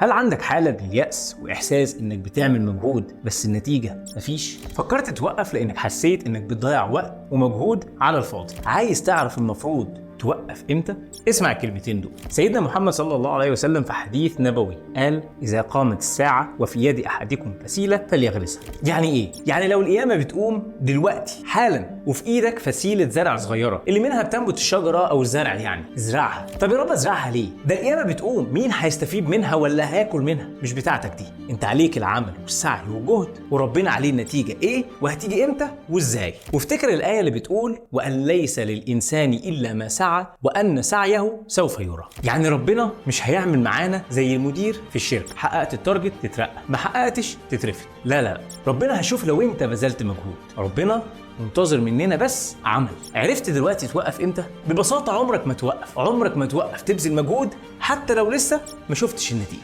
هل عندك حالة من اليأس وإحساس إنك بتعمل مجهود بس النتيجة مفيش؟ فكرت توقف لأنك حسيت إنك بتضيع وقت ومجهود على الفاضي. عايز تعرف المفروض توقف إمتى؟ اسمع الكلمتين دول. سيدنا محمد صلى الله عليه وسلم في حديث نبوي قال: إذا قامت الساعة وفي يد أحدكم فسيلة فليغرسها. يعني إيه؟ يعني لو القيامة بتقوم دلوقتي حالا وفي إيدك فسيلة زرع صغيرة اللي منها بتنبت الشجرة أو الزرع، يعني ازرعها. طب يا رب ازرعها ليه؟ ده القيامة بتقوم، مين هيستفيد منها ولا هياكل منها؟ مش بتاعتك دي، انت عليك العمل والسعي والجهد، وربنا عليه النتيجة ايه وهتيجي امتى وازاي. وافتكر الآية اللي بتقول: وأن ليس للإنسان إلا ما سعى وأن سعيه سوف يرى. يعني ربنا مش هيعمل معانا زي المدير في الشركة، حققت ال target تترقى، ما حققتش تترفد. لا لا لا، ربنا هيشوف لو انت بذلت مجهود. ربنا منتظر مننا بس عمل. عرفت دلوقتي توقف امتى؟ ببساطة عمرك ما توقف، عمرك ما توقف تبذل مجهود حتى لو لسه ما شفتش النتيجة.